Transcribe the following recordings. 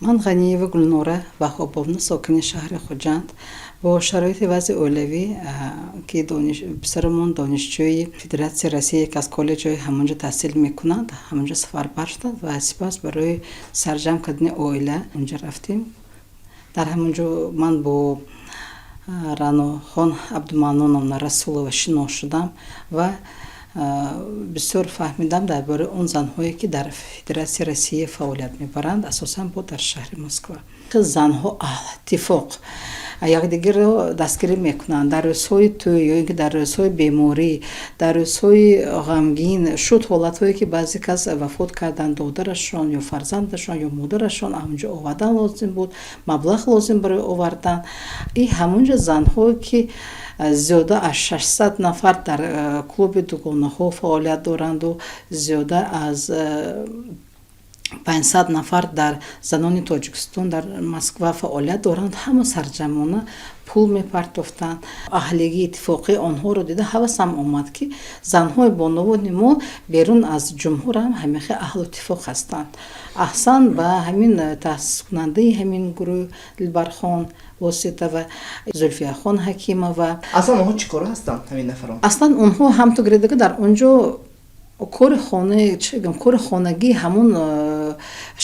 Ман Ғаниева Гулнора Ваҳобовна, сокини шаҳри Хуҷанд. Бо шароити вазъи оилавӣ, ки писарамон донишҷӯи Федератсияи Россия, яке аз коллеҷҳои ҳамонҷо таҳсил мекунанд, ҳамонҷо сафарбар шуданд ва сипас барои сарҷамъ кардани оила онҷо рафтем. Дар ҳамонҷо ман бо Раънохон Абдуманоновна Расулова шинос шудам ва бисёр фаҳмидам дар бораи он занҳое, ки дар Федератсияи Россия фаъолият мебаранд, асосан бо дар шаҳри Москва. Занҳо аҳлиттифоқ якдигарро дастгирӣ мекунанд дар рӯзҳои тӯй ё ин ки дар рӯзҳои беморӣ, дар рӯзҳои ғамгин шуд, ҳолатҳое ки баъзе кас вафот карданд, додарашон ё фарзандашон ё модарашон, ҳамонҷо овардан лозим буд, маблағ лозим барои овардан. И ҳамонҷо занҳое, ки зиёда аз 600 нафар дар клуби дугонаҳо фаъолият доранду зиёда аз 500 нафар дар занони Тоҷикистон дар Москва фаъолият доранд, ҳама сарҷамъона пул мепартофтанд. Аҳлигии иттифоқии онҳоро дида, ҳавасам омад, ки занҳои бонувони мо берун аз ҷумҳурам ҳамихел аҳлу иттифоқ ҳастанд. Аҳсан ба ҳамин таъсискунандаи ҳамин гурӯҳ Дилбархон Воситова, Зулфияхон Ҳакимова. Аслан онҳо чӣ коро ҳастанд, ҳамин нафарон? Аслан онҳо ҳамту гиридага дар он ҷо кори хона, чӣ гӯям, кори хонагии ҳамун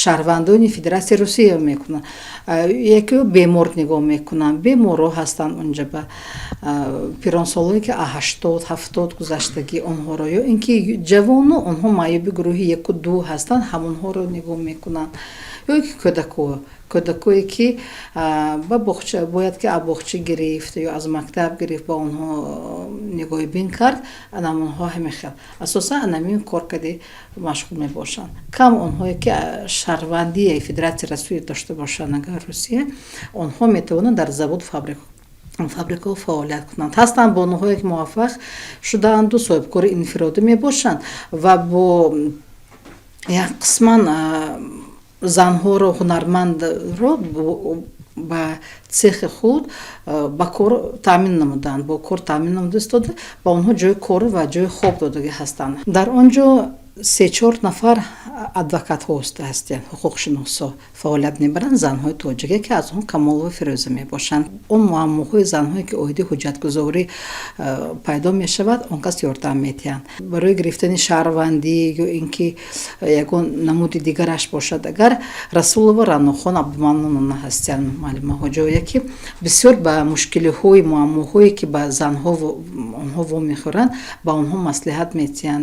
шаҳрвандони Федератсияи Русия мекунанд. Яке бемор нигоҳ мекунанд, беморро ҳастанд унҷа, ба пиронсолое, ки 80, 70 гузаштагӣ, онҳоро ё ин ки ҷавону онҳо маъюби гурӯҳи яку ду ҳастанд, ҳамонҳоро нигоҳ мекунанд, ё ин ки кӯдакое, ки ба боғча бояд, ки аз боғча гирифт ё аз мактаб гирифт, ба онҳо нигоҳибин кард. Анамонҳо ҳамин хел асосан анамин кор кади машғул мебошанд. Кам онҳое, ки шаҳрвандии Федератсияи Россия дошта бошанд, агар Русия, онҳо метавонанд дар заводу фабрикаҳо фаъолият кунанд. Ҳастанд бонуҳое, ки муваффақ шудаанду соҳибкори инфиродӣ мебошанд ва бо як қисман занҳоро, ҳунармандро ба цехи худ ба кор таъмин намуданд, бо кор таъмин намуда истода, ба онҳо ҷои кору ва ҷои хоб додагӣ ҳастанд. Дар он ҷо се-чор нафар адвокатҳо ҳастанд, ҳуқуқшиносҳо фаъолият мебаранд, занҳои тоҷике, ки аз он Камолова Фирӯза мебошанд. Он муаммоҳои занҳое, ки оиди ҳуҷҷатгузорӣ пайдо мешавад, он кас ёрдам медиҳанд барои гирифтани шаҳрвандӣ ё ин ки ягон намуди дигараш бошад. Агар Расулова Раънохон Абдуманоновна ҳастанд, муаллимаҳоҷое, ки бисёр ба мушкилиҳои, муаммоҳое, ки ба занҳо онҳо вомехӯранд, ба онҳо маслиҳат медиҳанд.